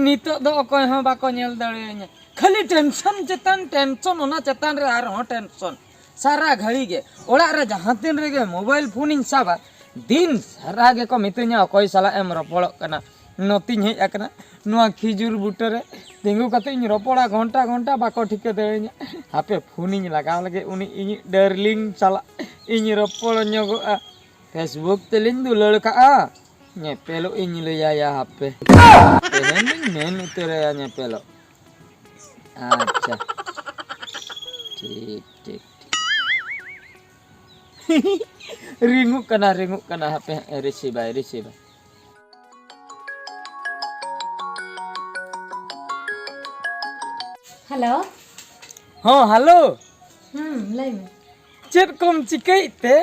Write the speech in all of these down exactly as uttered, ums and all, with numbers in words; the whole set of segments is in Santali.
ᱱᱤᱛᱚᱜ ᱫᱚ ᱚᱠᱚᱭ ᱦᱚᱸ ᱵᱟᱠᱚ ᱧᱮᱞ ᱫᱟᱲᱮᱭᱟᱹᱧᱟ᱾ ᱠᱷᱟᱹᱞᱤ ᱴᱮᱱᱥᱚᱱ ᱪᱮᱛᱟᱱ ᱴᱮᱱᱥᱚᱱ, ᱚᱱᱟ ᱪᱮᱛᱟᱱ ᱨᱮ ᱟᱨᱦᱚᱸ ᱴᱮᱱᱥᱚᱱ᱾ ᱥᱟᱨᱟ ᱜᱷᱟᱹᱲᱤ ᱜᱮ ᱚᱲᱟᱜ ᱨᱮ ᱡᱟᱦᱟᱸ ᱛᱤᱱ ᱨᱮᱜᱮ ᱢᱳᱵᱟᱭᱤᱞ ᱯᱷᱳᱱᱤᱧ ᱥᱟᱵᱟ, ᱫᱤᱱ ᱥᱟᱨᱟ ᱜᱮᱠᱚ ᱢᱤᱛᱟᱹᱧᱟ, "ᱚᱠᱚᱭ ᱥᱟᱞᱟᱜ ᱮᱢ ᱨᱚᱯᱚᱲᱚᱜ ᱠᱟᱱᱟ?" ᱱᱚᱛᱮᱧ ᱦᱮᱡ ᱟᱠᱟᱱᱟ, ᱱᱚᱣᱟ ᱠᱷᱤᱡᱩᱨ ᱵᱩᱴᱟᱹ ᱨᱮ ᱛᱤᱸᱜᱩ ᱠᱟᱛᱮ ᱤᱧ ᱨᱚᱯᱚᱲᱟ, ᱜᱷᱚᱱᱴᱟ ᱜᱷᱚᱱᱴᱟ ᱵᱟᱠᱚ ᱴᱷᱤᱠᱟᱹ ᱫᱟᱲᱮᱭᱟᱹᱧᱟ᱾ ᱦᱟᱯᱮ ᱯᱷᱳᱱᱤᱧ ᱞᱟᱜᱟᱣ ᱞᱮᱜᱮ, ᱩᱱᱤ ᱤᱧᱤᱡ ᱰᱟᱨᱞᱤᱝ ᱥᱟᱞᱟᱜ ᱤᱧ ᱨᱚᱯᱚᱲ ᱧᱚᱜᱚᱜᱼᱟ᱾ ᱯᱷᱮᱥᱵᱩᱠ ᱛᱮᱞᱤᱧ ᱫᱩᱞᱟᱹᱲ ᱠᱟᱜᱼᱟ, ᱧᱮᱯᱮᱞᱚᱜ ᱤᱧ ᱞᱟᱹᱭᱟᱭᱟ ᱦᱟᱯᱮ᱾ ᱛᱮᱦᱮᱧ ᱫᱚᱧ ᱢᱮᱱ ᱩᱛᱟᱹᱨᱟᱭᱟ ᱧᱮᱯᱮᱞᱚᱜ᱾ ᱟᱪᱪᱷᱟ, ᱴᱷᱤᱠ, ᱴᱷᱤᱠ, ᱴᱷᱤᱠ᱾ ᱨᱤᱝᱩᱜ ᱠᱟᱱᱟ, ᱨᱤᱝᱩᱜ ᱠᱟᱱᱟ, ᱦᱟᱯᱮ ᱦᱟᱸᱜ ᱮ ᱨᱤᱥᱤᱵᱟᱭ, ᱨᱤᱥᱤᱵᱟᱭ᱾ ᱦᱮᱞᱳ᱾ ᱦᱚᱸ, ᱦᱮᱞᱳ᱾ ᱦᱩᱸ, ᱞᱟᱹᱭ ᱢᱮ᱾ ᱪᱮᱫ ᱠᱚᱢ ᱪᱤᱠᱟᱹᱭᱮᱫ ᱛᱮ?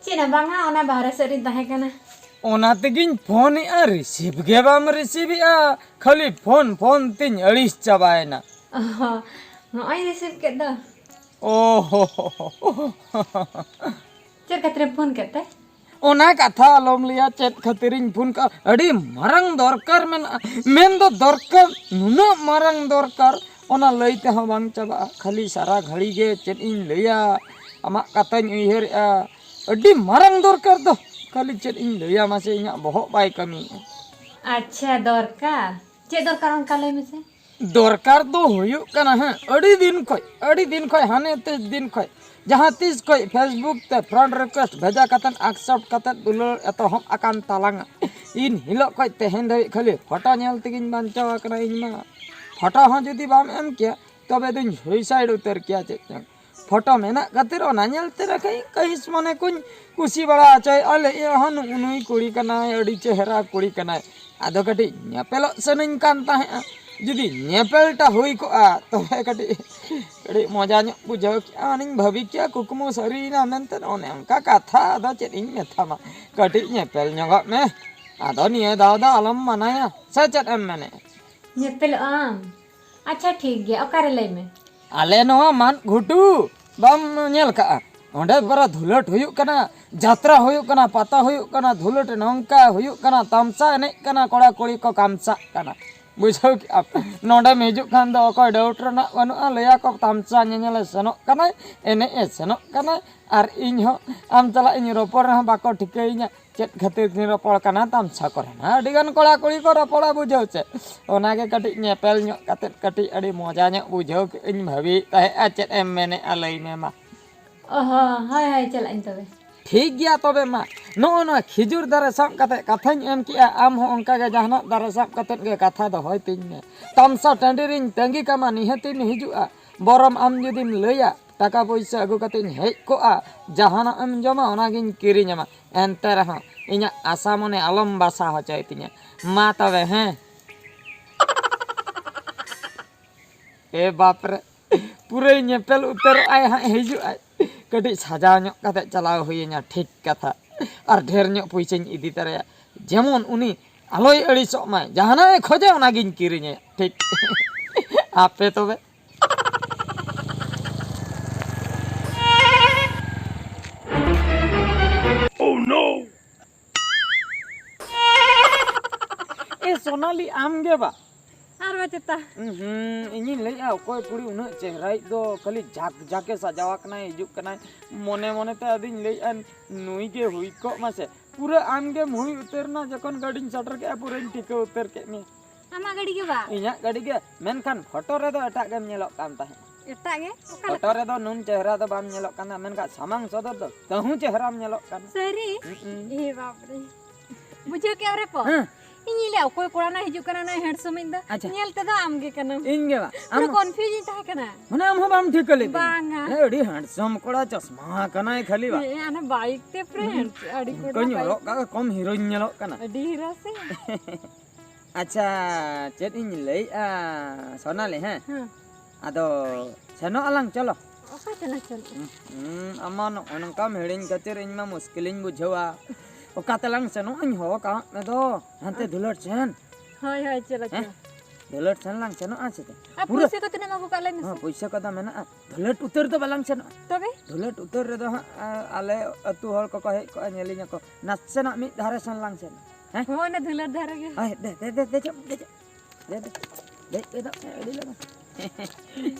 ᱪᱮᱫ ᱦᱚᱸ ᱵᱟᱝᱟ, ᱚᱱᱟ ᱵᱟᱦᱨᱮ ᱥᱮᱫ ᱨᱤᱧ ᱛᱟᱦᱮᱸ ᱠᱟᱱᱟ᱾ ᱚᱱᱟ ᱛᱮᱜᱤᱧ ᱯᱷᱳᱱᱮᱜᱼᱟ, ᱨᱤᱥᱤᱵᱷ ᱜᱮ ᱵᱟᱢ ᱨᱤᱥᱤᱵᱷᱮᱜᱼᱟ, ᱠᱷᱟᱹᱞᱤ ᱯᱷᱳᱱ ᱯᱷᱳᱱ ᱛᱤᱧ ᱟᱹᱲᱤᱥ ᱪᱟᱵᱟᱭᱮᱱᱟ᱾ ᱚ, ᱱᱚᱜᱼᱚᱭ ᱨᱤᱥᱤᱵᱷ ᱠᱮᱫ ᱫᱚ᱾ ᱚ ᱦᱚ ᱦᱚ ᱦᱚ᱾ ᱪᱮᱫ ᱠᱷᱟᱹᱛᱤᱨᱮᱢ ᱯᱷᱳᱱ ᱠᱮᱫ ᱛᱮ? ᱚᱱᱟ ᱠᱟᱛᱷᱟ ᱟᱞᱚᱢ ᱞᱟᱹᱭᱟ, ᱪᱮᱫ ᱠᱷᱟᱹᱛᱤᱨᱤᱧ ᱯᱷᱳᱱ ᱠᱟᱜᱼᱟ, ᱟᱹᱰᱤ ᱢᱟᱨᱟᱝ ᱫᱚᱨᱠᱟᱨ ᱢᱮᱱᱟᱜᱼᱟ᱾ ᱢᱮᱱᱫᱚ ᱫᱚᱨᱠᱟᱨ, ᱱᱩᱱᱟᱹᱜ ᱢᱟᱨᱟᱝ ᱫᱚᱨᱠᱟᱨ, ᱚᱱᱟ ᱞᱟᱹᱭ ᱛᱮᱦᱚᱸ ᱵᱟᱝ ᱪᱟᱵᱟᱜᱼᱟ᱾ ᱠᱷᱟᱹᱞᱤ ᱥᱟᱨᱟ ᱜᱷᱟᱹᱲᱤ ᱜᱮ ᱪᱮᱫ ᱤᱧ ᱞᱟᱹᱭᱟ, ᱟᱢᱟᱜ ᱠᱟᱛᱷᱟᱧ ᱩᱭᱦᱟᱹᱨᱮᱜᱼᱟ᱾ ᱟᱹᱰᱤ ᱢᱟᱨᱟᱝ ᱫᱚᱨᱠᱟᱨ ᱫᱚ, ᱠᱷᱟᱹᱞᱤ ᱪᱮᱫ ᱤᱧ ᱞᱟᱹᱭᱟ ᱢᱟᱥᱮ, ᱤᱧᱟᱹᱜ ᱵᱚᱦᱚᱜ ᱵᱟᱭ ᱠᱟᱹᱢᱤᱭᱮᱜᱼᱟ᱾ ᱟᱪᱪᱷᱟ, ᱫᱚᱨᱠᱟᱨ? ᱪᱮᱫ ᱫᱚᱨᱠᱟᱨ ᱚᱱᱠᱟ ᱞᱟᱹᱭ ᱢᱮᱥᱮ? ᱫᱚᱨᱠᱟᱨ ᱫᱚ ᱦᱩᱭᱩᱜ ᱠᱟᱱᱟ ᱦᱟᱸᱜ, ᱟᱹᱰᱤ ᱫᱤᱱ ᱠᱷᱚᱡ, ᱟᱹᱰᱤ ᱫᱤᱱ ᱠᱷᱚᱡ, ᱦᱟᱱᱮ ᱛᱮ ᱫᱤᱱ ᱠᱷᱚᱡ, ᱡᱟᱦᱟᱸ ᱛᱤᱥ ᱠᱷᱚᱡ Facebook ᱛᱮ friend request ᱵᱷᱮᱡᱟ ᱠᱟᱛᱮᱫ, accept ᱠᱟᱛᱮᱫ ᱫᱩᱞᱟᱹᱲ ᱮᱛᱚᱦᱚᱵ ᱟᱠᱟᱱ ᱛᱟᱞᱟᱝᱟ᱾ ᱤᱱ ᱦᱤᱞᱳᱜ ᱠᱷᱚᱡ ᱛᱮᱦᱮᱧ ᱫᱷᱟᱹᱵᱤᱡ ᱠᱷᱟᱹᱞᱤ ᱯᱷᱳᱴᱳ ᱧᱮᱞ ᱛᱮᱜᱤᱧ ᱵᱟᱧᱪᱟᱣ ᱟᱠᱟᱱᱟ ᱤᱧ ᱢᱟ᱾ ᱯᱷᱳᱴᱳ ᱦᱚᱸ ᱡᱩᱫᱤ ᱵᱟᱢ ᱮᱢ ᱠᱮᱭᱟ, ᱛᱚᱵᱮ ᱫᱚᱧ suicide ᱩᱛᱟᱹᱨ ᱠᱮᱭᱟ ᱪᱮᱫ ᱪᱚᱝ᱾ ᱯᱷᱳᱴᱳ ᱢᱮᱱᱟᱜ ᱠᱷᱟᱹᱛᱤᱨ ᱚᱱᱟ ᱧᱮᱞ ᱛᱮ ᱨᱮ ᱠᱟᱹᱡ ᱠᱟᱹᱦᱤᱥ ᱢᱚᱱᱮ ᱠᱚᱧ ᱠᱩᱥᱤ ᱵᱟᱲᱟ ᱦᱚᱪᱚᱭᱮᱫᱼᱟ᱾ ᱞᱟᱹᱭᱮᱫᱼᱟ, "ᱦᱚᱸ, ᱱᱩᱜᱼᱩ ᱱᱩᱭ ᱠᱩᱲᱤ ᱠᱟᱱᱟᱭ, ᱟᱹᱰᱤ ᱪᱮᱦᱨᱟ ᱠᱩᱲᱤ ᱠᱟᱱᱟᱭ, ᱟᱫᱚ ᱠᱟᱹᱴᱤᱡ ᱧᱮᱯᱮᱞᱚᱜ ᱥᱟᱱᱟᱧ ᱠᱟᱱ ᱛᱟᱦᱮᱸᱫᱼᱟ, ᱡᱩᱫᱤ ᱧᱮᱯᱮᱞᱴᱟ ᱦᱩᱭ ᱠᱚᱜᱼᱟ, ᱛᱚᱵᱮ ᱠᱟᱹᱴᱤᱡ, ᱠᱟᱹᱴᱤᱡ ᱢᱚᱡᱟ ᱧᱚᱜ ᱵᱩᱡᱷᱟᱹᱣ ᱠᱮᱜᱼᱟ, ᱚᱱᱟᱧ ᱵᱷᱟᱹᱵᱤ ᱠᱮᱭᱟ, ᱠᱩᱠᱢᱩ ᱥᱟᱹᱨᱤᱭᱮᱱᱟ ᱢᱮᱱᱛᱮ, ᱚᱱᱮ ᱚᱱᱠᱟ ᱠᱟᱛᱷᱟ, ᱟᱫᱚ ᱪᱮᱫ ᱤᱧ ᱢᱮᱛᱟᱢᱟ, ᱠᱟᱹᱴᱤᱡ ᱧᱮᱯᱮᱞ ᱧᱚᱜᱚᱜ ᱢᱮ, ᱟᱫᱚ ᱱᱤᱭᱟᱹ ᱫᱷᱟᱣ ᱫᱚ ᱟᱞᱚᱢ ᱢᱟᱱᱟᱭᱟ, ᱥᱮ ᱪᱮᱫ ᱮᱢ ᱢᱮᱱᱮᱫᱼᱟ?" ᱧᱮᱯᱮᱞᱚᱜ ᱟᱢ? ᱟᱪᱪᱷᱟ, ᱴᱷᱤᱠ ᱜᱮᱭᱟ, ᱚᱠᱟᱨᱮ ᱞᱟᱹᱭ ᱢᱮ? ᱟᱞᱮ ᱱᱚᱣᱟ ᱢᱟᱫ ᱜᱷᱩᱴᱩ ᱵᱟᱢ ᱧᱮᱞ ᱠᱟᱜᱼᱟ? ᱚᱸᱰᱮ ᱵᱟᱨᱟ ᱫᱷᱩᱞᱟᱹᱴ ᱦᱩᱭᱩᱜ ᱠᱟᱱᱟ, ᱡᱟᱛᱨᱟ ᱦᱩᱭᱩᱜ ᱠᱟᱱᱟ, ᱯᱟᱛᱟ ᱦᱩᱭᱩᱜ ᱠᱟᱱᱟ, ᱫᱷᱩᱞᱟᱹᱴ ᱱᱚᱝᱠᱟ ᱦᱩᱭᱩᱜ ᱠᱟᱱᱟ, ᱛᱟᱢᱥᱟ ᱮᱱᱮᱡ ᱠᱟᱱᱟ, ᱠᱚᱲᱟ ᱠᱩᱲᱤ ᱠᱚ ᱠᱟᱢᱥᱟᱜ ᱠᱟᱱᱟ᱾ ᱵᱩᱡᱷᱟᱹᱣ ᱠᱮᱜᱼᱟ ᱯᱮ? ᱱᱚᱰᱮᱢ ᱦᱤᱡᱩᱜ ᱠᱷᱟᱱ ᱫᱚ ᱚᱠᱚᱭ ᱰᱟᱣᱩᱴ ᱨᱮᱱᱟᱜ ᱵᱟᱹᱱᱩᱜᱼᱟ, ᱞᱟᱹᱭᱟᱠᱚ ᱛᱟᱢᱥᱟ ᱧᱮᱧᱮᱞᱮ ᱥᱮᱱᱚᱜ ᱠᱟᱱᱟᱭ, ᱮᱱᱮᱡ ᱮ ᱥᱮᱱᱚᱜ ᱠᱟᱱᱟᱭ, ᱟᱨ ᱤᱧ ᱦᱚᱸ ᱟᱢ ᱥᱟᱞᱟᱜ ᱤᱧ ᱨᱚᱯᱚᱲ ᱨᱮᱦᱚᱸ ᱵᱟᱠᱚ ᱴᱷᱤᱠᱟᱹᱭᱤᱧᱟ᱾ ᱪᱮᱫ ᱠᱷᱟᱹᱛᱤᱨ ᱛᱤᱧ ᱨᱚᱯᱚᱲ ᱠᱟᱱᱟ ᱛᱟᱢᱥᱟ ᱠᱚᱨᱮ ᱢᱟ ᱟᱹᱰᱤ ᱜᱟᱱ ᱠᱚᱲᱟ ᱠᱩᱲᱤ ᱠᱚ ᱨᱚᱯᱚᱲᱟ, ᱵᱩᱡᱷᱟᱹᱣ ᱪᱮ? ᱚᱱᱟᱜᱮ ᱠᱟᱹᱴᱤᱡ ᱧᱮᱯᱮᱞ ᱧᱚᱜ ᱠᱟᱛᱮᱫ ᱠᱟᱹᱴᱤᱡ ᱟᱹᱰᱤ ᱢᱚᱡᱟ ᱧᱚᱜ ᱵᱩᱡᱷᱟᱹᱣ ᱠᱮᱫ ᱟᱹᱧ, ᱵᱷᱟᱹᱵᱤᱭᱮᱫ ᱛᱟᱦᱮᱸᱫᱼᱟ᱾ ᱪᱮᱫ ᱮᱢ ᱢᱮᱱᱮᱫᱼᱟ ᱞᱟᱹᱭ ᱢᱮ ᱢᱟ᱾ ᱚ ᱦᱚᱸ, ᱦᱳᱭ, ᱦᱳᱭ, ᱪᱟᱞᱟᱜ ᱟᱹᱧ ᱛᱚᱵᱮ᱾ ᱴᱷᱤᱠ ᱜᱮᱭᱟ ᱛᱚᱵᱮ ᱢᱟ, ᱱᱚᱜᱼᱚ ᱱᱚᱣᱟ ᱠᱷᱤᱡᱩᱨ ᱫᱟᱨᱮ ᱥᱟᱵ ᱠᱟᱛᱮ ᱠᱟᱛᱷᱟᱧ ᱮᱢ ᱠᱮᱜᱼᱟ, ᱟᱢ ᱦᱚᱸ ᱚᱱᱠᱟ ᱜᱮ ᱡᱟᱦᱟᱱᱟᱜ ᱫᱟᱨᱮ ᱥᱟᱵ ᱠᱟᱛᱮ ᱜᱮ ᱠᱟᱛᱷᱟ ᱫᱚᱦᱚᱭ ᱛᱤᱧ ᱢᱮ᱾ ᱛᱟᱢᱥᱟ ᱴᱟᱺᱰᱤ ᱨᱤᱧ ᱛᱟᱺᱜᱤ ᱠᱟᱢᱟ, ᱱᱤᱦᱟᱹᱛᱤᱢ ᱦᱤᱡᱩᱜᱼᱟ᱾ ᱵᱚᱨᱚᱢ ᱟᱢ ᱡᱩᱫᱤᱢ ᱞᱟᱹᱭᱟ, ᱴᱟᱠᱟ ᱯᱩᱭᱥᱟᱹ ᱟᱹᱜᱩ ᱠᱟᱛᱮᱧ ᱦᱮᱡ ᱠᱚᱜᱼᱟ, ᱡᱟᱦᱟᱱᱟᱜ ᱮᱢ ᱡᱚᱢᱟ ᱚᱱᱟᱜᱤᱧ ᱠᱤᱨᱤᱧ ᱟᱢᱟ᱾ ᱮᱱᱛᱮ ᱨᱮᱦᱚᱸ ᱤᱧᱟᱹᱜ ᱟᱥᱟ ᱢᱚᱱᱮ ᱟᱞᱚᱢ ᱵᱟᱥᱟ ᱦᱚᱪᱚᱭ ᱛᱤᱧᱟᱹ᱾ ᱢᱟ ᱛᱚᱵᱮ, ᱦᱮᱸ᱾ ᱮ ᱵᱟᱯ ᱨᱮ, ᱯᱩᱨᱟᱹᱭ ᱧᱮᱯᱮᱞ ᱩᱛᱟᱹᱨᱚᱜ ᱟᱭ ᱦᱟᱸᱜ, ᱦᱤᱡᱩᱜ ᱟᱭ᱾ ᱠᱟᱹᱴᱤᱡ ᱥᱟᱡᱟᱣ ᱧᱚᱜ ᱠᱟᱛᱮ ᱪᱟᱞᱟᱣ ᱦᱩᱭᱟᱹᱧᱟ, ᱴᱷᱤᱠ ᱠᱟᱛᱷᱟ᱾ ᱟᱨ ᱰᱷᱮᱨ ᱧᱚᱜ ᱯᱩᱭᱥᱟᱹᱧ ᱤᱫᱤ ᱛᱟᱨᱟᱭᱟ, ᱡᱮᱢᱚᱱ ᱩᱱᱤ ᱟᱞᱚᱭ ᱟᱹᱲᱤᱥᱚᱜ ᱢᱟᱭ, ᱡᱟᱦᱟᱱᱟᱜ ᱮ ᱠᱷᱚᱡᱟ ᱚᱱᱟᱜᱤᱧ ᱠᱤᱨᱤᱧᱟᱭᱟ, ᱴᱷᱤᱠ᱾ ᱟᱯᱮ ᱛᱚᱵᱮ? Oh no! ᱮ ᱥᱳᱱᱟᱞᱤ, ᱟᱢ ᱜᱮ ᱵᱟ? ᱟᱨ ᱵᱟ ᱪᱮᱛᱟ? ᱦᱩᱸ, ᱤᱧᱤᱧ ᱞᱟᱹᱭᱮᱫᱼᱟ, ᱚᱠᱚᱭ ᱠᱩᱲᱤ ᱩᱱᱟᱹᱜ ᱪᱮᱦᱨᱟᱭᱤᱡ ᱫᱚ, ᱠᱷᱟᱹᱞᱤ ᱡᱟᱠ ᱡᱟᱠᱮ ᱥᱟᱡᱟᱣ ᱟᱠᱟᱱᱟᱭ, ᱦᱤᱡᱩᱜ ᱠᱟᱱᱟᱭ᱾ ᱢᱚᱱᱮ ᱢᱚᱱᱮᱛᱮ ᱟᱫᱚᱧ ᱞᱟᱹᱭᱮᱫᱼᱟ, ᱱᱩᱭ ᱜᱮ ᱦᱩᱭ ᱠᱚᱜ ᱢᱟᱥᱮ᱾ ᱯᱩᱨᱟᱹ ᱟᱢ ᱜᱮᱢ ᱦᱩᱭ ᱩᱛᱟᱹᱨ ᱮᱱᱟ, ᱡᱚᱠᱷᱚᱱ ᱜᱟᱹᱰᱤᱧ ᱥᱮᱴᱮᱨ ᱠᱮᱫᱼᱟ, ᱯᱩᱨᱟᱹᱧ ᱴᱷᱤᱠᱟᱹ ᱩᱛᱟᱹᱨ ᱠᱮᱫ ᱢᱮᱭᱟ᱾ ᱟᱢᱟᱜ ᱜᱟᱹᱰᱤ ᱜᱮ ᱵᱟ? ᱤᱧᱟᱹᱜ ᱜᱟᱹᱰᱤ ᱜᱮ, ᱢᱮᱱᱠᱷᱟᱱ ᱯᱷᱳᱴᱳ ᱨᱮᱫᱚ ᱮᱴᱟᱜ ᱜᱮᱢ ᱧᱮᱞᱚᱜ ᱠᱟᱱ ᱛᱟᱦᱮᱸᱫ᱾ ᱮᱴᱟᱜ ᱜᱮ? ᱚᱠᱟ ᱯᱷᱳᱴᱳ ᱞᱮᱠᱟ? ᱨᱮᱫᱚ ᱱᱩᱱ ᱪᱮᱦᱨᱟ ᱫᱚ ᱵᱟᱢ ᱧᱮᱞᱚᱜ ᱠᱟᱱᱟ, ᱢᱮᱱᱠᱷᱟᱱ ᱥᱟᱢᱟᱝ ᱥᱚᱫᱚᱨ ᱫᱚ ᱛᱟᱹᱦᱩ ᱪᱮᱦᱨᱟᱢ ᱧᱮᱞᱚᱜ ᱠᱟᱱᱟ᱾ ᱥᱟᱹᱨᱤ? ᱦᱩᱸ᱾ ᱮ ᱵᱟᱯ ᱨᱮ᱾ ᱵᱩᱡᱷᱟᱹᱣ ᱠᱮᱜᱼᱟᱢ ᱨᱮ ᱯᱚ? ᱦᱮᱸ᱾ ᱤᱧᱤᱧ ᱞᱟᱹᱭᱟ, ᱚᱠᱚᱭ ᱠᱚᱲᱟ ᱱᱟᱭ ᱦᱤᱡᱩᱜ ᱠᱟᱱᱟ, ᱱᱟᱭ ᱦᱮᱱᱰᱥᱚᱢ ᱤᱧ ᱫᱚ? ᱟᱪᱪᱷᱟ᱾ ᱧᱮᱞ ᱛᱮᱫᱚ ᱟᱢ ᱜᱮ ᱠᱟᱱᱟᱢ᱾ ᱤᱧ ᱜᱮ ᱵᱟ? ᱯᱩᱨᱟᱹ ᱟᱢ ᱠᱚᱱᱯᱷᱤᱭᱩᱡᱽ ᱤᱧ ᱛᱟᱦᱮᱸ ᱠᱟᱱᱟ᱾ ᱢᱟᱱᱮ ᱟᱢ ᱦᱚᱸ ᱵᱟᱢ ᱴᱷᱤᱠᱟᱹ ᱞᱮᱫᱮᱧᱟ? ᱵᱟᱝᱟ᱾ ᱦᱮᱸ, ᱟᱹᱰᱤ ᱦᱮᱱᱰᱥᱚᱢ ᱠᱚᱲᱟ, ᱪᱚᱥᱢᱟ ᱠᱟᱱᱟᱭ ᱠᱷᱟᱹᱞᱤ ᱵᱟ? ᱦᱮᱸ, ᱦᱟᱱᱟ ᱵᱟᱭᱤᱠ ᱛᱮ ᱯᱩᱨᱟᱹ ᱦᱩᱸ᱾ ᱦᱮᱱᱰ-, ᱟᱹᱰᱤ ᱠᱚᱧ ᱠᱚᱲᱟ ᱦᱚᱨᱚᱜ ᱵᱟᱭᱤᱠ᱾ ᱠᱟᱜ ᱠᱚᱢ ᱦᱤᱨᱳᱧ ᱧᱮᱞᱚᱜ ᱠᱟᱱᱟ᱾ ᱟᱹᱰᱤ ᱦᱤᱨᱳ ᱥᱮ᱾ ᱟᱪᱪᱷᱟ, ᱪᱮᱫ ᱤᱧ ᱞᱟᱹᱭᱮᱜᱼᱟ, ᱥᱳᱱᱟᱞᱤ, ᱦᱮᱸ? ᱦᱮᱸ᱾ ᱟᱫᱚ ᱥᱮᱱᱚᱜ ᱟᱞᱟᱝ, ᱪᱚᱞᱚ᱾ ᱚᱠᱟ ᱛᱮᱞᱟᱝ ᱪᱟᱞᱟᱜᱼᱟ? ᱦᱩᱸ, ᱦᱩᱸ, ᱟᱢ ᱢᱟ ᱱᱚᱜᱼᱚ ᱱᱚᱝᱠᱟᱢ ᱦᱤᱲᱤᱧ ᱠᱷᱟᱹᱛᱤᱨ ᱤᱧ ᱢᱟ ᱢᱩᱥᱠᱤᱞᱤᱧ ᱵᱩᱡᱷᱟᱹᱣᱟ᱾ ᱚᱠᱟ ᱛᱮᱞᱟᱝ ᱥᱮᱱᱚᱜ ᱤᱧ ᱦᱚᱦᱚ ᱠᱟᱜ ᱢᱮ ᱫᱚ, ᱦᱟᱱᱛᱮ ᱟᱪᱪᱷᱟ᱾ ᱫᱷᱩᱞᱟᱹᱴ ᱥᱮᱱ᱾ ᱦᱳᱭ, ᱦᱳᱭ, ᱪᱚᱞᱚ, ᱦᱮᱸ? ᱪᱚᱞᱚ᱾ ᱫᱷᱩᱞᱟᱹᱴ ᱥᱮᱱ ᱞᱟᱝ ᱥᱮᱱᱚᱜᱼᱟ ᱥᱮ ᱪᱮᱫ? ᱟᱨ ᱯᱩᱨᱟᱹ ᱯᱩᱭᱥᱟᱹ ᱠᱚ ᱛᱤᱱᱟᱹᱜ ᱮᱢᱟ ᱠᱚ ᱠᱟᱜ ᱞᱟᱹᱭ ᱢᱮᱥᱮ᱾ ᱦᱚᱸ, ᱯᱩᱭᱥᱟᱹ ᱠᱚᱫᱚ ᱢᱮᱱᱟᱜᱼᱟ᱾ ᱫᱷᱩᱞᱟᱹᱴ ᱩᱛᱟᱹᱨ ᱫᱚ ᱵᱟᱞᱟᱝ ᱥᱮᱱᱚᱜᱼᱟ᱾ ᱛᱚᱵᱮ? ᱫᱷᱩᱞᱟᱹᱴ ᱩᱛᱟᱹᱨ ᱨᱮᱫᱚ ᱦᱟᱸᱜ, ᱟ, ᱟᱞᱮ ᱟᱹᱛᱩ ᱦᱚᱲ ᱠᱚᱠᱚ ᱦᱮᱡ ᱠᱚᱜᱼᱟ, ᱧᱮᱞᱤᱧᱟᱠᱚ᱾ ᱱᱟᱥᱮᱱᱟᱜ ᱢᱤᱫ ᱫᱷᱟᱨᱮ ᱥᱮᱱ ᱞᱟᱝ ᱥᱮᱱᱚᱜᱼᱟ᱾ ᱦᱮᱸ? ᱦᱳᱭ, ᱚᱱᱟ ᱫᱷᱩᱞᱟᱹᱴ ᱫᱷᱟᱨᱮ ᱜᱮ᱾ ᱦᱮᱸ, ᱫᱮ, ᱫᱮ, ᱫᱮ, ᱫᱮᱡᱚᱜ, ᱫᱮᱡᱚᱜ᱾ ᱫᱮ, ᱫᱮ᱾ ᱫᱮᱡ ᱯᱮ ᱫᱚ, ᱟᱹᱰᱤ ᱞᱚᱜᱚᱱ᱾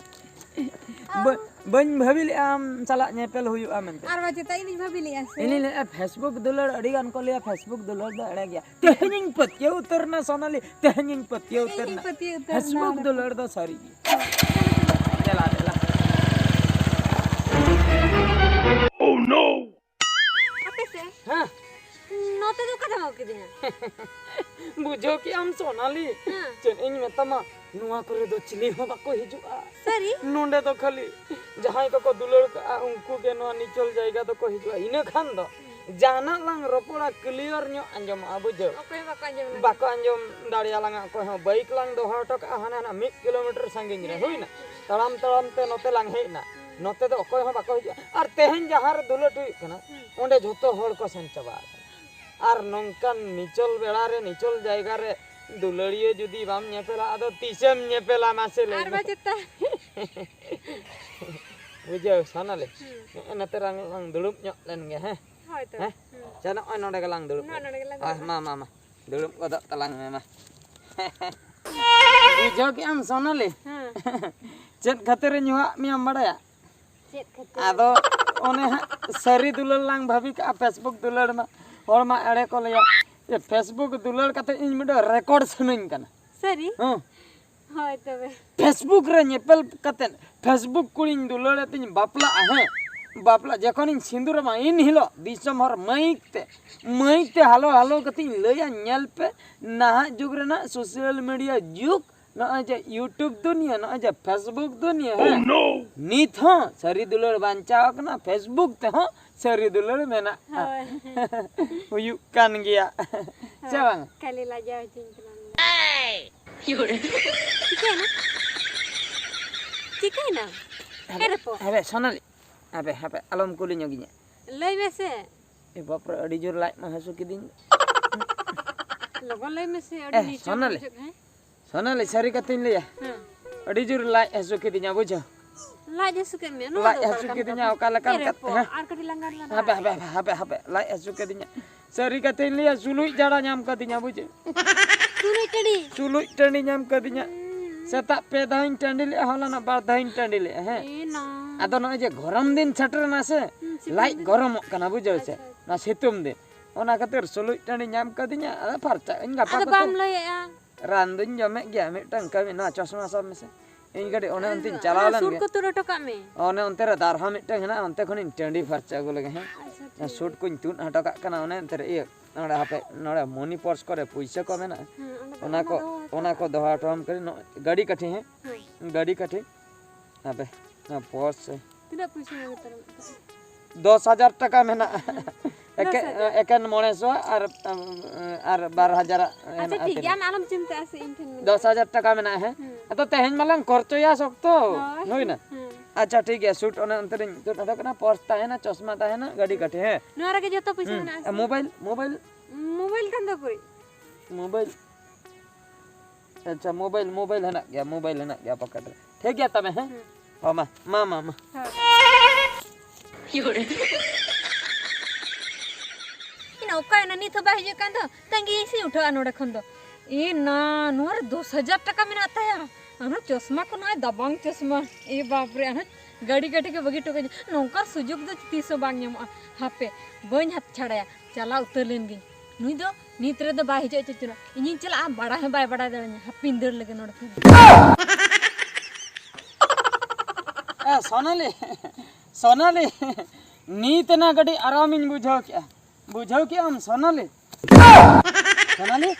ᱵᱟᱹ-, ᱵᱟᱹᱧ ᱵᱷᱟᱹᱵᱤ ᱞᱮᱫᱼᱟ ᱟᱢ ᱥᱟᱞᱟᱜ ᱧᱮᱯᱮᱞ ᱦᱩᱭᱩᱜᱼᱟ ᱢᱮᱱᱛᱮ᱾ ᱟᱨ ᱵᱟᱝ ᱪᱮᱛᱟ, ᱤᱧᱤᱧ ᱵᱷᱟᱹᱵᱤ ᱞᱮᱫᱼᱟ ᱥᱮ? ᱤᱧᱤᱧ ᱞᱟᱹᱭᱮᱫᱼᱟ, Facebook ᱫᱩᱞᱟᱹᱲ, ᱟᱹᱰᱤ ᱜᱟᱱ ᱠᱚ ᱞᱟᱹᱭᱟ, Facebook ᱫᱩᱞᱟᱹᱲ ᱫᱚ ᱮᱲᱮ ᱜᱮᱭᱟ᱾ ᱛᱮᱦᱮᱧᱤᱧ ᱯᱟᱹᱛᱭᱟᱹᱣ ᱩᱛᱟᱹᱨ ᱮᱱᱟ, ᱥᱳᱱᱟᱞᱤ, ᱛᱮᱦᱮᱧᱤᱧ ᱯᱟᱹᱛᱭᱟᱹᱣ ᱩᱛᱟᱹᱨ ᱤᱧᱤᱧ ᱮᱱᱟ᱾ ᱯᱟᱹᱛᱭᱟᱹᱣ ᱩᱛᱟᱹᱨ ᱮᱱᱟ Facebook ᱚᱱᱟ ᱫᱚ᱾ ᱫᱩᱞᱟᱹᱲ ᱫᱚ ᱥᱟᱹᱨᱤ ᱜᱮ᱾ ᱫᱮᱞᱟ, ᱫᱮᱞᱟ᱾ ᱦᱟᱯᱮ ᱥᱮ᱾ ᱦᱮᱸ᱾ ᱱᱚᱛᱮ ᱫᱚ ᱚᱠᱟ ᱛᱮᱢ ᱟᱹᱜᱩ ᱠᱤᱫᱤᱧᱟ? ᱵᱩᱡᱷᱟᱹᱣ ᱠᱮᱜ ᱟᱢ ᱥᱳᱱᱟᱞᱤ? ᱦᱮᱸ᱾ ᱪᱮᱫ ᱤᱧ ᱢᱮᱛᱟᱢᱟ, ᱱᱚᱣᱟ ᱠᱚᱨᱮ ᱫᱚ ᱪᱤᱞᱤ ᱦᱚᱸ ᱵᱟᱠᱚ ᱦᱤᱡᱩᱜᱼᱟ᱾ ᱥᱟᱹᱨᱤ? ᱱᱚᱸᱰᱮ ᱫᱚ ᱠᱷᱟᱹᱞᱤ ᱡᱟᱦᱟᱸᱭ ᱠᱚᱠᱚ ᱫᱩᱞᱟᱹᱲ ᱠᱟᱜᱼᱟ, ᱩᱱᱠᱩ ᱜᱮ ᱱᱚᱣᱟ ᱱᱤᱪᱚᱞ ᱡᱟᱭᱜᱟ ᱫᱚᱠᱚ ᱦᱤᱡᱩᱜᱼᱟ᱾ ᱤᱱᱟᱹ ᱠᱷᱟᱱ ᱫᱚ ᱦᱩᱸ᱾ ᱡᱟᱦᱟᱱᱟᱜ ᱞᱟᱝ ᱨᱚᱯᱚᱲᱟ, clear ᱧᱚᱜ ᱟᱸᱡᱚᱢᱚᱜᱼᱟ, ᱵᱩᱡᱷᱟᱹᱣ? ᱚᱠᱚᱭ ᱦᱚᱸ ᱵᱟᱠᱚ ᱟᱸᱡᱚᱢ ᱞᱟᱝᱟ᱾ ᱵᱟᱠᱚ ᱟᱸᱡᱚᱢ ᱫᱟᱲᱮᱭᱟᱞᱟᱝᱟ ᱚᱠᱚᱭ ᱦᱚᱸ᱾ ᱵᱟᱭᱤᱠ ᱞᱟᱝ ᱫᱚᱦᱚ ᱦᱚᱴᱚ ᱠᱟᱜᱼᱟ ᱦᱟᱱᱟ ᱦᱟᱱᱟ ᱢᱤᱫ ᱠᱤᱞᱳᱢᱤᱴᱟᱨ ᱥᱟᱺᱜᱤᱧ ᱨᱮ, ᱦᱩᱭᱱᱟ? ᱛᱟᱲᱟᱢ ᱛᱟᱲᱟᱢ ᱛᱮ ᱱᱚᱛᱮ ᱞᱟᱝ ᱦᱮᱡ ᱮᱱᱟ᱾ ᱦᱩᱸ᱾ ᱱᱚᱛᱮ ᱫᱚ ᱚᱠᱚᱭ ᱦᱚᱸ ᱵᱟᱠᱚ ᱦᱤᱡᱩᱜᱼᱟ᱾ ᱟᱨ ᱛᱮᱦᱮᱧ ᱡᱟᱦᱟᱸ ᱨᱮ ᱫᱩᱞᱟᱹᱲ ᱦᱩᱭᱩᱜ ᱠᱟᱱᱟ, ᱦᱩᱸ᱾ ᱚᱸᱰᱮ ᱡᱷᱚᱛᱚ ᱦᱚᱲ ᱠᱚ ᱥᱮᱱ ᱪᱟᱵᱟ ᱟᱠᱟᱱᱟ᱾ ᱟᱨ ᱱᱚᱝᱠᱟᱱ ᱱᱤᱪᱚᱞ ᱵᱮᱲᱟ ᱨᱮ, ᱱᱤᱪᱚᱞ ᱡᱟᱭᱜᱟ ᱨᱮ ᱫᱩᱞᱟᱹᱲᱤᱭᱟᱹ ᱡᱩᱫᱤ ᱵᱟᱢ ᱧᱮᱯᱮᱞᱟ, ᱟᱫᱚ ᱛᱤᱥᱮᱢ ᱧᱮᱯᱮᱞᱟ ᱢᱟᱥᱮ ᱞᱟᱹᱭ ᱟᱨ ᱢᱮ? ᱵᱟᱝ ᱪᱮᱛᱟ᱾ ᱵᱩᱡᱷᱟᱹᱣ, ᱥᱳᱱᱟᱞᱤ? ᱦᱩᱸ᱾ ᱱᱮᱜᱼᱮ ᱱᱚᱛᱮ ᱨᱟᱝ ᱞᱟᱝ ᱫᱩᱲᱩᱵ ᱧᱚᱜ ᱞᱮᱱ ᱜᱮ, ᱦᱮᱸ? ᱦᱳᱭ ᱛᱚ᱾ ᱦᱮᱸ? ᱦᱩᱸ᱾ ᱪᱟ, ᱱᱚᱜᱼᱚᱭ ᱱᱚᱰᱮ ᱜᱮᱞᱟᱝ ᱫᱩᱲᱩᱵ ᱱᱚᱜᱼᱚᱭ ᱞᱮᱱ᱾ ᱱᱚᱰᱮ ᱜᱮᱞᱟᱝ ᱦᱳᱭ, ᱫᱩᱲᱩᱵᱼᱟ᱾ ᱢᱟ, ᱢᱟ, ᱢᱟ᱾ ᱫᱩᱲᱩᱵ ᱜᱚᱫᱚᱜ ᱛᱟᱞᱟᱝ ᱢᱮ, ᱢᱟ᱾ ᱵᱩᱡᱷᱟᱹᱣ ᱠᱮᱜ ᱟᱢ, ᱥᱳᱱᱟᱞᱤ? ᱦᱮᱸ᱾ ᱪᱮᱫ ᱠᱷᱟᱹᱛᱤᱨ ᱤᱧ ᱦᱚᱦᱚᱣᱟᱜ ᱢᱮᱭᱟᱢ ᱵᱟᱲᱟᱭᱟ? ᱪᱮᱫ ᱠᱷᱟᱹᱛᱤᱨ? ᱟᱫᱚ ᱚᱱᱮ ᱦᱟᱸᱜ ᱥᱟᱹᱨᱤ ᱫᱩᱞᱟᱹᱲ ᱞᱟᱝ ᱵᱷᱟᱹᱵᱤ ᱠᱟᱜᱼᱟ, Facebook ᱫᱩᱞᱟᱹᱲ ᱢᱟ ᱦᱚᱲ ᱢᱟ ᱮᱲᱮ ᱠᱚ ᱞᱟᱹᱭᱟ᱾ ᱡᱮ Facebook ᱫᱩᱞᱟᱹᱲ ᱠᱟᱛᱮ ᱤᱧ ᱢᱤᱫᱴᱮᱱ record ᱥᱟᱱᱟᱧ ᱠᱟᱱᱟ᱾ ᱥᱟᱹᱨᱤ? ᱦᱮᱸ᱾ ᱦᱳᱭ ᱛᱚᱵᱮ᱾ Facebook ᱨᱮ ᱧᱮᱯᱮᱞ ᱠᱟᱛᱮ, Facebook ᱠᱩᱲᱤᱧ ᱫᱩᱞᱟᱹᱲ ᱟᱛᱤᱧ ᱵᱟᱯᱞᱟᱜᱼᱟ, ᱦᱮᱸ᱾ ᱵᱟᱯᱞᱟ ᱡᱚᱠᱷᱚᱱᱤᱧ ᱥᱤᱸᱫᱩᱨᱟᱢᱟ, ᱤᱱ ᱦᱤᱞᱳᱜ ᱫᱤᱥᱚᱢ ᱦᱚᱲ ᱢᱟᱹᱭᱤᱠ ᱛᱮ, ᱢᱟᱹᱭᱤᱠ ᱛᱮ ᱦᱟᱞᱳ ᱦᱟᱞᱳ ᱠᱟᱛᱮᱧ ᱞᱟᱹᱭᱟ, ᱧᱮᱞ ᱯᱮ, ᱱᱟᱦᱟᱜ ᱡᱩᱜᱽ ᱨᱮᱱᱟᱜ social media ᱡᱩᱜᱽ, ᱱᱚᱜᱼᱚᱭ ᱡᱮ YouTube ᱫᱩᱱᱤᱭᱟᱹ, ᱱᱚᱜᱼᱚᱭ ᱡᱮ Facebook ᱫᱩᱱᱤᱭᱟᱹ, ᱦᱮᱸ? Oh, no! ᱱᱤᱛ ᱦᱚᱸ ᱥᱟᱹᱨᱤ ᱫᱩᱞᱟᱹᱲ ᱵᱟᱧᱪᱟᱣ ᱟᱠᱟᱱᱟ, Facebook ᱛᱮᱦᱚᱸ ᱥᱟᱹᱨᱤ ᱫᱩᱞᱟᱹᱲ ᱢᱮᱱᱟᱜᱼᱟ᱾ ᱦᱳᱭ᱾ ᱦᱩᱭᱩᱜ ᱠᱟᱱ ᱜᱮᱭᱟ᱾ ᱥᱮ ᱦᱳᱭ, ᱵᱟᱝ? ᱠᱷᱟᱹᱞᱤ ᱞᱟᱡᱟᱣ ᱦᱚᱪᱚᱧ ᱠᱟᱱᱟᱢ᱾ ᱪᱤᱠᱟᱹᱭᱮᱱᱟ? ᱪᱤᱠᱟᱹᱭᱮᱱᱟ? ᱦᱟᱵᱮ, ᱮ ᱨᱮᱯᱚ᱾ ᱦᱟᱵᱮ, ᱥᱳᱱᱟᱞᱤ᱾ ᱦᱟᱵᱮ, ᱦᱟᱵᱮ, ᱟᱞᱚᱢ ᱠᱩᱞᱤ ᱧᱚᱜᱤᱧᱟ᱾ ᱞᱟᱹᱭ ᱢᱮᱥᱮ᱾ ᱮ ᱵᱟᱯᱨᱮ, ᱟᱹᱰᱤ ᱡᱳᱨ ᱞᱟᱡ ᱢᱟ ᱦᱟᱹᱥᱩ ᱠᱤᱫᱤᱧ᱾ ᱞᱚᱜᱚᱱ ᱞᱟᱹᱭ ᱢᱮᱥᱮ, ᱟᱹᱰᱤ ᱮ, ᱱᱤᱥᱟᱹ ᱥᱳᱱᱟᱞᱤ᱾ ᱵᱩᱡᱷᱟᱹᱜ ᱠᱟᱱᱟ᱾ ᱥᱳᱱᱟᱞᱤ, ᱥᱟᱹᱨᱤ ᱠᱟᱛᱷᱟᱧ ᱞᱟᱹᱭᱟ, ᱦᱮᱸ᱾ ᱟᱹᱰᱤ ᱡᱳᱨ ᱞᱟᱡ ᱦᱟᱹᱥᱩ ᱠᱤᱫᱤᱧᱟ, ᱵᱩᱡᱷᱟᱹᱣ᱾ ᱞᱟᱡ ᱦᱟᱹᱥᱩ ᱠᱮᱫ ᱢᱮᱭᱟ? ᱱᱚᱣᱟ ᱞᱟᱡ ᱫᱚ ᱚᱠᱟ ᱦᱟᱹᱥᱩ ᱞᱮᱠᱟᱱ ᱠᱤᱫᱤᱧᱟ, ᱠᱟᱛᱷᱟ? ᱚᱠᱟ ᱞᱮᱠᱟᱱ ᱮ ᱨᱮ ᱠᱟᱛᱷᱟ? ᱯᱚ, ᱦᱮᱸ᱾ ᱟᱨ ᱠᱟᱹᱴᱤᱡ ᱞᱟᱸᱜᱟ ᱞᱟᱸᱜᱟ ᱦᱟᱯᱮ, ᱦᱟᱯᱮ, ᱦᱟᱯᱮ, ᱦᱟᱯᱮ, ᱞᱟᱡ ᱦᱟᱹᱥᱩ ᱠᱤᱫᱤᱧᱟ᱾ ᱥᱟᱹᱨᱤ ᱠᱟᱛᱷᱟᱧ ᱞᱟᱹᱭᱟ, ᱥᱩᱞᱩᱡ ᱡᱷᱟᱲᱟ ᱧᱟᱢ ᱠᱟᱫᱤᱧᱟ, ᱵᱩᱡᱷᱟᱹᱣ᱾ ᱥᱩᱞᱩᱡ ᱴᱟᱺᱰᱤ? ᱥᱩᱞᱩᱡ ᱴᱟᱺᱰᱤ ᱧᱟᱢ ᱠᱟᱫᱤᱧᱟ᱾ ᱦᱩᱸ᱾ ᱥᱮᱛᱟᱜ ᱯᱮ ᱫᱷᱟᱣᱤᱧ ᱴᱟᱺᱰᱤ ᱞᱮᱜᱼᱟ, ᱦᱚᱞᱟᱱᱚᱜ ᱵᱟᱨ ᱫᱷᱟᱣᱤᱧ ᱴᱟᱺᱰᱤ ᱞᱮᱜᱼᱟ, ᱦᱮᱸ᱾ ᱮ ᱱᱟ᱾ ᱟᱫᱚ ᱱᱚᱜᱼᱚᱭ ᱡᱮ ᱜᱚᱨᱚᱢ ᱫᱤᱱ ᱥᱮᱴᱮᱨᱮᱱᱟ ᱥᱮ, ᱦᱩᱸ, ᱥᱤᱛᱩᱝ ᱞᱟᱡ ᱫᱤᱱ᱾ ᱜᱚᱨᱚᱢᱚᱜ ᱠᱟᱱᱟ, ᱵᱩᱡᱷᱟᱹᱣ ᱥᱮ? ᱟᱪᱪᱷᱟ, ᱟᱪᱪᱷᱟ᱾ ᱚᱱᱟ ᱠᱷᱟᱹᱛᱤᱨ ᱥᱩᱞᱩᱡ ᱴᱟᱺᱰᱤ ᱧᱟᱢ ᱠᱟᱫᱤᱧᱟ, ᱟᱫᱚ ᱯᱷᱟᱨᱪᱟᱜ ᱟᱹᱧ ᱜᱟᱯᱟ ᱟᱫᱚ ᱠᱚᱛᱮ᱾ ᱵᱟᱢ ᱞᱟᱹᱭᱮᱜᱼᱟ? ᱨᱟᱱ ᱫᱚᱧ ᱡᱚᱢᱮᱫ ᱜᱮᱭᱟ, ᱢᱤᱫᱴᱟᱝ ᱠᱟᱹᱢᱤ, ᱱᱚᱣᱟ ᱪᱚᱥᱢᱟ ᱥᱟᱵ ᱢᱮᱥᱮ᱾ ᱤᱧ ᱠᱟᱹᱴᱤᱡ ᱚᱱᱮ ᱚᱱᱛᱮᱧ ᱪᱟᱞᱟᱣ ᱚᱱᱟ ᱞᱮᱱ ᱥᱩᱴ ᱜᱮ᱾ ᱠᱚ ᱛᱩᱫ ᱦᱚᱴᱚ ᱠᱟᱜ ᱢᱮ᱾ ᱚᱱᱮ ᱚᱱᱛᱮ ᱨᱮ ᱫᱟᱨᱦᱟ ᱢᱤᱫᱴᱟᱝ ᱦᱮᱱᱟᱜᱼᱟ, ᱚᱱᱛᱮ ᱠᱷᱚᱱᱤᱧ ᱴᱟᱺᱰᱤ ᱯᱷᱟᱨᱪᱟ ᱟᱹᱜᱩ ᱞᱮᱜᱮ, ᱦᱮᱸ᱾ ᱟᱪᱪᱷᱟ, ᱴᱷᱤᱠ ᱥᱩᱴ ᱜᱮᱭᱟ᱾ ᱠᱚᱧ ᱛᱩᱫ ᱦᱚᱴᱚ ᱠᱟᱜ ᱠᱟᱱᱟ, ᱚᱱᱮ ᱚᱱᱛᱮ ᱨᱮ ᱤᱭᱟᱹ, ᱱᱚᱰᱮ ᱦᱟᱯᱮ, ᱱᱚᱰᱮ ᱢᱚᱱᱤ ᱯᱚᱨᱥ ᱠᱚᱨᱮ ᱯᱩᱭᱥᱟᱹ ᱠᱚ ᱢᱮᱱᱟᱜᱼᱟ᱾ ᱦᱮᱸ, ᱚᱸᱰᱮ ᱠᱚ ᱚᱱᱟ ᱮᱢᱟ ᱠᱚ, ᱫᱚᱦᱚ ᱦᱚᱴᱚ ᱚᱱᱟ ᱠᱟᱜ ᱠᱚ ᱢᱮ᱾ ᱫᱚᱦᱚ ᱦᱚᱴᱚ ᱟᱢ ᱠᱟᱹᱱᱟᱹᱧ, ᱱᱚᱜᱼᱚᱭ ᱜᱟᱹᱰᱤ ᱠᱟᱹᱴᱷᱤ, ᱦᱮᱸ᱾ ᱦᱮᱸ᱾ ᱜᱟᱹᱰᱤ ᱠᱟᱹᱴᱷᱤ᱾ ᱦᱟᱯᱮ, ᱱᱚᱣᱟ ᱯᱚᱨᱥ ᱨᱮ᱾ ᱛᱤᱱᱟᱹᱜ ᱯᱩᱭᱥᱟᱹ ᱢᱮᱱᱟᱜ ᱛᱟᱢᱟ? ᱫᱚᱥ ᱦᱟᱡᱟᱨ ᱴᱟᱠᱟ ᱢᱮᱱᱟᱜᱼᱟ᱾ ᱮᱠᱮ-, ᱫᱚᱥ ᱦᱟᱡᱟᱨ? ᱮᱠᱮᱱ ᱢᱚᱬᱮ ᱥᱚ ᱟᱨ, ᱟᱨ ᱵᱟᱨ ᱦᱟᱡᱟᱨᱟᱜ ᱟᱪᱪᱷᱟ, ᱦᱮᱱᱟᱜᱼᱟ ᱴᱷᱤᱠ ᱜᱮᱭᱟ, ᱛᱤᱱᱟᱹᱜ? ᱟᱢ ᱟᱞᱚᱢ ᱪᱤᱱᱛᱟᱹᱜᱼᱟ ᱥᱮ, ᱤᱧ ᱴᱷᱮᱱ ᱢᱮᱱᱟᱜᱼᱟ᱾ ᱫᱚᱥ ᱦᱟᱡᱟᱨ ᱴᱟᱠᱟ ᱢᱮᱱᱟᱜᱼᱟ, ᱦᱮᱸ? ᱦᱩᱸ᱾ ᱟᱫᱚ ᱛᱮᱦᱮᱧ ᱢᱟᱞᱟᱝ ᱠᱷᱚᱨᱪᱚᱭᱟ ᱥᱚᱠᱛᱚ᱾ ᱦᱳᱭ᱾ ᱦᱩᱭᱱᱟ? ᱦᱩᱸ᱾ ᱟᱪᱪᱷᱟ, ᱴᱷᱤᱠ ᱜᱮᱭᱟ, ᱥᱩᱴ ᱚᱱᱮ ᱚᱱᱛᱮ ᱨᱤᱧ ᱛᱩᱫ ᱦᱚᱴᱚ ᱠᱟᱱᱟ, ᱯᱚᱨᱥ ᱛᱟᱦᱮᱱᱟ, ᱪᱚᱥᱢᱟ ᱛᱟᱦᱮᱱᱟ, ᱜᱟᱹᱰᱤ ᱠᱟᱹᱴᱷᱤ, ᱦᱮᱸ? ᱱᱚᱣᱟ ᱨᱮᱜᱮ ᱡᱚᱛᱚ ᱯᱩᱭᱥᱟᱹ ᱦᱩᱸ᱾ ᱢᱮᱱᱟᱜᱼᱟ ᱥᱮ? ᱟᱨ ᱢᱳᱵᱟᱭᱤᱞ, ᱢᱳᱵᱟᱭᱤᱞ? ᱢᱳᱵᱟᱭᱤᱞ ᱠᱷᱟᱱ ᱫᱚ ᱚᱠᱚᱭ? ᱢᱳᱵᱟᱭᱤᱞ᱾ ᱟᱪᱪᱷᱟ, ᱢᱳᱵᱟᱭᱤᱞ, ᱢᱳᱵᱟᱭᱤᱞ ᱦᱮᱱᱟᱜ ᱜᱮᱭᱟ, ᱢᱳᱵᱟᱭᱤᱞ ᱦᱮᱱᱟᱜ ᱜᱮᱭᱟ ᱯᱚᱠᱮᱴ ᱨᱮ᱾ ᱴᱷᱤᱠ ᱜᱮᱭᱟ ᱛᱚᱵᱮ, ᱦᱮᱸ? ᱦᱩᱸ᱾ ᱚ, ᱢᱟ, ᱢᱟ, ᱢᱟ, ᱢᱟ᱾ ᱦᱳᱭ᱾ ᱤᱧ ᱚᱠᱟᱭᱮᱱᱟ? ᱱᱤᱛ ᱦᱚᱸ ᱵᱟᱭ ᱦᱤᱡᱩᱜ ᱠᱟᱱ ᱫᱚ᱾ ᱛᱟᱺᱜᱤᱭᱮᱧ ᱥᱮ ᱩᱴᱷᱟᱹᱜᱼᱟ ᱱᱚᱰᱮ ᱠᱷᱚᱱ ᱫᱚ᱾ ᱮ ᱱᱟ, ᱱᱚᱣᱟ ᱨᱮ ᱫᱚᱥ ᱦᱟᱡᱟᱨ ᱴᱟᱠᱟ ᱢᱮᱱᱟᱜ ᱛᱟᱭᱟ᱾ ᱟᱨᱦᱚᱸ ᱪᱚᱥᱢᱟ ᱠᱚ, ᱱᱚᱜᱼᱚᱭ ᱫᱟᱵᱟᱝ ᱪᱚᱥᱢᱟ᱾ ᱮ ᱵᱟᱯ ᱨᱮ, ᱟᱨᱦᱚᱸ ᱜᱟᱹᱰᱤ ᱠᱟᱹᱴᱷᱤ ᱜᱮ ᱵᱟᱹᱜᱤ ᱦᱚᱴᱚ ᱠᱟᱹᱧᱟ᱾ ᱱᱚᱝᱠᱟᱱ ᱥᱩᱡᱳᱜᱽ ᱫᱚ ᱛᱤᱥ ᱦᱚᱸ ᱵᱟᱝ ᱧᱟᱢᱚᱜᱼᱟ᱾ ᱦᱟᱯᱮ, ᱵᱟᱹᱧ ᱦᱟᱛ ᱪᱷᱟᱲᱟᱭᱟ᱾ ᱪᱟᱞᱟᱣ ᱩᱛᱟᱹᱨ ᱞᱮᱱ ᱜᱤᱧ᱾ ᱱᱩᱭ ᱫᱚ ᱱᱤᱛ ᱨᱮᱫᱚ ᱵᱟᱭ ᱦᱤᱡᱩᱜᱼᱟ ᱪᱚᱪᱚ᱾ ᱤᱧᱤᱧ ᱪᱟᱞᱟᱜᱼᱟ, ᱵᱟᱲᱟᱭ ᱦᱚᱸ ᱵᱟᱭ ᱵᱟᱲᱟᱭ ᱫᱟᱲᱮᱭᱟᱹᱧᱟ᱾ ᱦᱟᱯᱮᱧ ᱫᱟᱹᱲ ᱞᱮᱜᱮ ᱱᱚᱰᱮ ᱠᱷᱚᱱ᱾ ᱮ, ᱥᱳᱱᱟᱞᱤ, ᱥᱳᱱᱟᱞᱤ, ᱱᱤᱛ ᱮᱱᱟ ᱠᱟᱹᱴᱤᱡ ᱟᱨᱟᱢᱤᱧ ᱵᱩᱡᱷᱟᱹᱣ ᱠᱮᱜᱼᱟ᱾ ᱵᱩᱡᱷᱟᱹᱣ ᱠᱮᱜᱼᱟᱢ, ᱥᱳᱱᱟᱞᱤ? ᱥᱳᱱᱟᱞᱤ?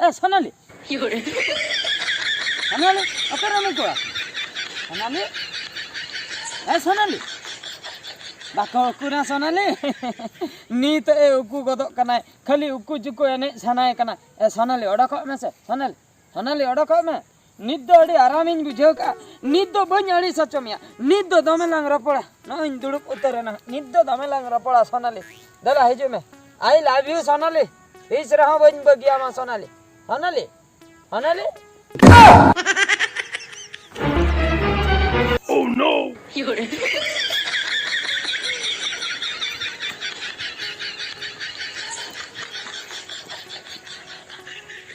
ᱮ, ᱥᱳᱱᱟᱞᱤ? ᱥᱳᱱᱟᱞᱤ, ᱚᱠᱟᱨᱮ ᱢᱮᱱᱟᱜ ᱠᱚᱣᱟ? ᱥᱳᱱᱟᱞᱤ? ᱮ, ᱥᱳᱱᱟᱞᱤ? ᱵᱟᱠᱚ ᱩᱠᱩᱨᱟ, ᱥᱳᱱᱟᱞᱤ? ᱱᱤᱛ ᱮ ᱩᱠᱩ ᱜᱚᱫᱚᱜ ᱠᱟᱱᱟᱭ, ᱠᱷᱟᱹᱞᱤ ᱩᱠᱩ ᱪᱩᱠᱩ ᱮᱱᱮᱡ ᱥᱟᱱᱟᱭᱮ ᱠᱟᱱᱟ᱾ ᱮ, ᱥᱳᱱᱟᱞᱤ, ᱚᱰᱚᱠᱚᱜ ᱢᱮᱥᱮ, ᱥᱳᱱᱟᱞᱤ᱾ ᱥᱳᱱᱟᱞᱤ, ᱚᱰᱚᱠᱚᱜ ᱢᱮ᱾ ᱱᱤᱛ ᱫᱚ ᱟᱹᱰᱤ ᱟᱨᱟᱢᱤᱧ ᱵᱩᱡᱷᱟᱹᱣ ᱠᱟᱜᱼᱟ᱾ ᱱᱤᱛ ᱫᱚ ᱵᱟᱹᱧ ᱟᱹᱲᱤᱥ ᱦᱚᱪᱚ ᱢᱮᱭᱟ᱾ ᱱᱤᱛ ᱫᱚ ᱫᱚᱢᱮ ᱞᱟᱝ ᱨᱚᱯᱚᱲᱟ᱾ ᱱᱚᱜᱼᱚᱭ ᱤᱧ ᱫᱩᱲᱩᱵ ᱩᱛᱟᱹᱨ ᱮᱱᱟ᱾ ᱱᱤᱛ ᱫᱚ ᱫᱚᱢᱮ ᱞᱟᱝ ᱨᱚᱯᱚᱲᱟ, ᱥᱳᱱᱟᱞᱤ᱾ ᱫᱮᱞᱟ, ᱦᱤᱡᱩᱜ ᱢᱮ᱾ I love you, ᱥᱳᱱᱟᱞᱤ᱾ ᱛᱤᱥ ᱨᱮᱦᱚᱸ ᱵᱟᱹᱧ ᱵᱟᱹᱜᱤᱭᱟᱢᱟ, ᱥᱳᱱᱟᱞᱤ᱾ ᱥᱳᱱᱟᱞᱤ, ᱥᱳᱱᱟᱞᱤ᱾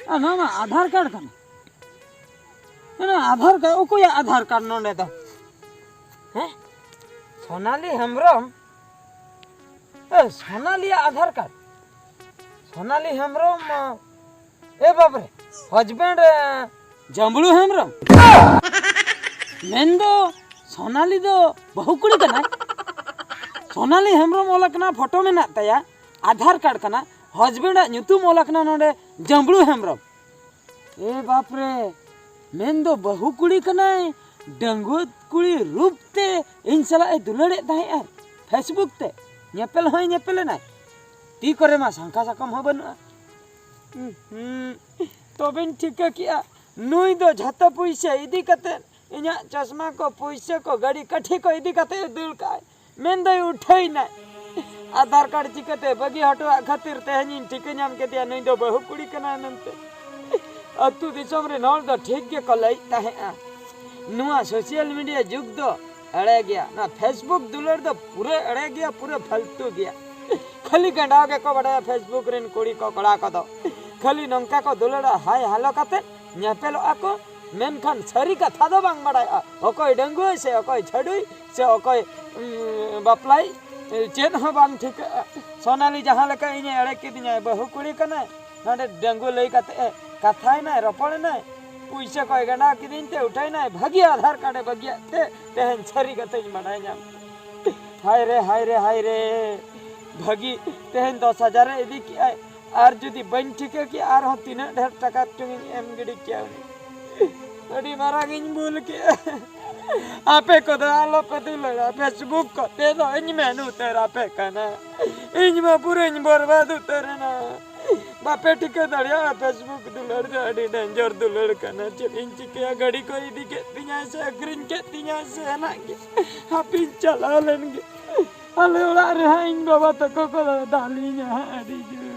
ᱟᱨ ᱱᱚᱣᱟ ᱢᱟ ᱟᱫᱷᱟᱨ ᱠᱟᱨᱰ ᱠᱟᱱᱟ᱾ ᱱᱚᱣᱟ ᱟᱫᱷᱟᱨ ᱠᱟᱨᱰ, ᱚᱠᱚᱭᱟᱜ ᱟᱫᱷᱟᱨ ᱠᱟᱨᱰ ᱱᱚᱰᱮ ᱫᱚ? ᱦᱮᱸ? ᱥᱳᱱᱟᱞᱤ ᱦᱮᱢᱵᱨᱚᱢ? ᱮ, ᱥᱳᱱᱟᱞᱤᱭᱟᱜ ᱟᱫᱷᱟᱨ ᱠᱟᱨᱰ? ᱥᱳᱱᱟᱞᱤ ᱦᱮᱢᱵᱨᱚᱢ, ᱮ ᱵᱟᱵᱨᱮ, husband, ᱮ, ᱡᱟᱢᱵᱽᱲᱩ ᱦᱮᱢᱵᱨᱚᱢ? ᱢᱮᱱᱫᱚ ᱥᱳᱱᱟᱞᱤ ᱫᱚ ᱵᱟᱹᱦᱩ ᱠᱩᱲᱤ ᱠᱟᱱᱟᱭ? ᱥᱳᱱᱟᱞᱤ ᱦᱮᱢᱵᱨᱚᱢ ᱚᱞ ᱟᱠᱟᱱᱟ, ᱯᱷᱳᱴᱳ ᱢᱮᱱᱟᱜ ᱛᱟᱭᱟ, ᱟᱫᱷᱟᱨ ᱠᱟᱨᱰ ᱠᱟᱱᱟ, husband ᱟᱜ ᱧᱩᱛᱩᱢ ᱚᱞ ᱟᱠᱟᱱᱟ ᱱᱚᱰᱮ ᱡᱟᱢᱵᱽᱲᱩ ᱦᱮᱢᱵᱨᱚᱢ᱾ ᱮ ᱵᱟᱯᱨᱮ, ᱢᱮᱱᱫᱚ ᱵᱟᱹᱦᱩ ᱠᱩᱲᱤ ᱠᱟᱱᱟᱭ, ᱰᱟᱺᱜᱩᱣᱟᱹ ᱠᱩᱲᱤ ᱨᱩᱯ ᱛᱮ ᱤᱧ ᱥᱟᱞᱟᱜ ᱮ ᱫᱩᱞᱟᱹᱲᱮᱫ ᱛᱟᱦᱮᱸᱜᱼᱟ, Facebook ᱛᱮ ᱧᱮᱯᱮᱞ ᱦᱚᱸᱭ ᱧᱮᱯᱮᱞᱮᱱᱟᱭ, ᱛᱤ ᱠᱚᱨᱮ ᱢᱟ ᱥᱟᱝᱠᱷᱟ ᱥᱟᱠᱟᱢ ᱦᱚᱸ ᱵᱟᱹᱱᱩᱜᱼᱟ᱾ ᱦᱩᱸ, ᱛᱚᱵᱮᱧ ᱴᱷᱤᱠᱟᱹ ᱠᱮᱜᱼᱟ, ᱱᱩᱭ ᱫᱚ ᱡᱷᱚᱛᱚ ᱯᱩᱭᱥᱟᱹ ᱤᱫᱤ ᱠᱟᱛᱮ, ᱤᱧᱟᱹᱜ ᱪᱚᱥᱢᱟ ᱠᱚ, ᱯᱩᱭᱥᱟᱹ ᱠᱚ, ᱜᱟᱹᱰᱤ ᱠᱟᱹᱴᱷᱤ ᱠᱚ ᱤᱫᱤ ᱠᱟᱛᱮ ᱮ ᱫᱟᱹᱲ ᱠᱟᱜᱼᱟᱭ᱾ ᱢᱮᱱᱫᱚᱭ ᱩᱴᱷᱟᱹᱭᱱᱟᱭ᱾ ᱟᱫᱷᱟᱨ ᱠᱟᱨᱰ ᱪᱤᱠᱟᱹᱛᱮ ᱵᱟᱹᱜᱤ ᱦᱚᱴᱚᱣᱟᱜ ᱠᱷᱟᱹᱛᱤᱨ ᱛᱮᱦᱮᱧᱤᱧ ᱴᱷᱤᱠᱟᱹ ᱧᱟᱢ ᱠᱮᱫᱮᱭᱟ, ᱱᱩᱭ ᱫᱚ ᱵᱟᱹᱦᱩ ᱠᱩᱲᱤ ᱠᱟᱱᱟᱭ ᱢᱮᱱᱛᱮ᱾ ᱟᱹᱛᱩ ᱫᱤᱥᱚᱢ ᱨᱮᱱ ᱦᱚᱲ ᱫᱚ ᱴᱷᱤᱠ ᱜᱮᱠᱚ ᱞᱟᱹᱭᱮᱫ ᱛᱟᱦᱮᱸᱜᱼᱟ, ᱱᱚᱣᱟ social media ᱡᱩᱜᱽ ᱫᱚ ᱮᱲᱮ ᱜᱮᱭᱟ, ᱱᱚᱣᱟ Facebook ᱫᱩᱞᱟᱹᱲ ᱫᱚ ᱯᱩᱨᱟᱹ ᱮᱲᱮ ᱜᱮᱭᱟ, ᱯᱩᱨᱟᱹ ᱯᱷᱟᱞᱛᱩ ᱜᱮᱭᱟ᱾ ᱠᱷᱟᱹᱞᱤ ᱜᱟᱸᱰᱟᱣ ᱜᱮᱠᱚ ᱵᱟᱰᱟᱭᱟ Facebook ᱨᱮᱱ ᱠᱩᱲᱤ ᱠᱚ, ᱠᱚᱲᱟ ᱠᱚᱫᱚ᱾ ᱠᱷᱟᱹᱞᱤ ᱱᱚᱝᱠᱟ ᱠᱚ ᱫᱩᱞᱟᱹᱲᱟ, ᱦᱟᱭ ᱦᱟᱞᱚ ᱠᱟᱛᱮ ᱧᱮᱯᱮᱞᱚᱜᱼᱟ ᱠᱚ, ᱢᱮᱱᱠᱷᱟᱱ ᱥᱟᱹᱨᱤ ᱠᱟᱛᱷᱟ ᱫᱚ ᱵᱟᱝ ᱵᱟᱰᱟᱭᱚᱜᱼᱟ᱾ ᱚᱠᱚᱭ ᱰᱟᱺᱜᱩᱣᱟᱹ ᱥᱮ ᱚᱠᱚᱭ ᱪᱷᱟᱹᱰᱩᱭ ᱥᱮ ᱚᱠᱚᱭ, ᱩᱸ, ᱵᱟᱯᱞᱟᱭ, ᱪᱮᱫ ᱦᱚᱸ ᱵᱟᱝ ᱴᱷᱤᱠᱟᱹᱜᱼᱟ᱾ ᱥᱳᱱᱟᱞᱤ ᱡᱟᱦᱟᱸ ᱞᱮᱠᱟ ᱤᱧᱮ ᱮᱲᱮ ᱠᱤᱫᱤᱧᱟᱭ, ᱵᱟᱹᱦᱩ ᱠᱩᱲᱤ ᱠᱟᱱᱟᱭ, ᱱᱚᱰᱮ ᱰᱟᱺᱜᱩᱣᱟᱹ ᱞᱟᱹᱭ ᱠᱟᱛᱮ ᱮ ᱠᱟᱛᱷᱟᱭᱮᱱᱟᱭ, ᱨᱚᱯᱚᱲᱮᱱᱟᱭ, ᱯᱩᱭᱥᱟᱹ ᱠᱚᱭ ᱜᱟᱸᱰᱟᱣ ᱠᱤᱫᱤᱧ ᱛᱮ ᱩᱴᱷᱟᱹᱭᱱᱟᱭ, ᱵᱷᱟᱹᱜᱤ ᱟᱫᱷᱟᱨ ᱠᱟᱨᱰ ᱮ ᱵᱟᱹᱜᱤᱭᱟᱫ ᱛᱮ ᱛᱮᱦᱮᱧ ᱥᱟᱹᱨᱤ ᱠᱟᱛᱷᱟᱧ ᱵᱟᱰᱟᱭ ᱧᱟᱢ ᱠᱮᱫᱟ᱾ ᱦᱟᱭ ᱨᱮ, ᱦᱟᱭ ᱨᱮ, ᱦᱟᱭ ᱨᱮ, ᱵᱷᱟᱹᱜᱤ ᱛᱮᱦᱮᱧ ᱫᱚᱥ ᱦᱟᱡᱟᱨ ᱮ ᱤᱫᱤ ᱠᱮᱜᱼᱟᱭ, ᱟᱨ ᱡᱩᱫᱤ ᱵᱟᱹᱧ ᱴᱷᱤᱠᱟᱹ ᱠᱮᱭᱟ, ᱟᱨᱦᱚᱸ ᱛᱤᱱᱟᱹᱜ ᱰᱷᱮᱨ ᱴᱟᱠᱟ ᱪᱚᱝ ᱤᱧ ᱮᱢ ᱜᱤᱰᱤ ᱠᱮᱭᱟ ᱩᱱᱤ᱾ ᱟᱹᱰᱤ ᱢᱟᱨᱟᱝ ᱤᱧ ᱵᱷᱩᱞ ᱠᱮᱜᱼᱟ᱾ ᱟᱯᱮ ᱠᱚᱫᱚ ᱟᱞᱚᱯᱮ ᱫᱩᱞᱟᱹᱲᱟ, Facebook ᱠᱚᱛᱮ ᱫᱚ ᱤᱧ ᱢᱮᱱ ᱩᱛᱟᱹᱨ ᱟᱯᱮ ᱠᱟᱱᱟ᱾ ᱤᱧ ᱢᱟ ᱯᱩᱨᱟᱹᱧ ᱵᱚᱨᱵᱟᱫ ᱩᱛᱟᱹᱨ ᱮᱱᱟ᱾ ᱵᱟᱯᱮ ᱴᱷᱤᱠᱟᱹ ᱫᱟᱲᱮᱭᱟᱜᱼᱟ, Facebook ᱫᱩᱞᱟᱹᱲ ᱫᱚ ᱟᱹᱰᱤ danger ᱫᱩᱞᱟᱹᱲ ᱠᱟᱱᱟ᱾ ᱪᱮᱫ ᱤᱧ ᱪᱤᱠᱟᱹᱭᱟ, ᱜᱟᱹᱰᱤ ᱠᱚ ᱤᱫᱤ ᱠᱮᱫ ᱛᱤᱧᱟᱭ ᱥᱮ ᱟᱹᱠᱷᱨᱤᱧ ᱠᱮᱫ ᱛᱤᱧᱟᱭ ᱥᱮ ᱦᱮᱱᱟᱜ ᱜᱮ, ᱦᱟᱯᱤᱧ ᱪᱟᱞᱟᱣ ᱞᱮᱱ ᱜᱮ᱾ ᱟᱞᱮ ᱚᱲᱟᱜ ᱨᱮᱦᱟᱸᱜ ᱤᱧ ᱵᱟᱵᱟ ᱛᱟᱠᱚ ᱠᱚ ᱫᱟᱞᱤᱧᱟ ᱦᱟᱸᱜ ᱟᱹᱰᱤ ᱡᱳᱨ᱾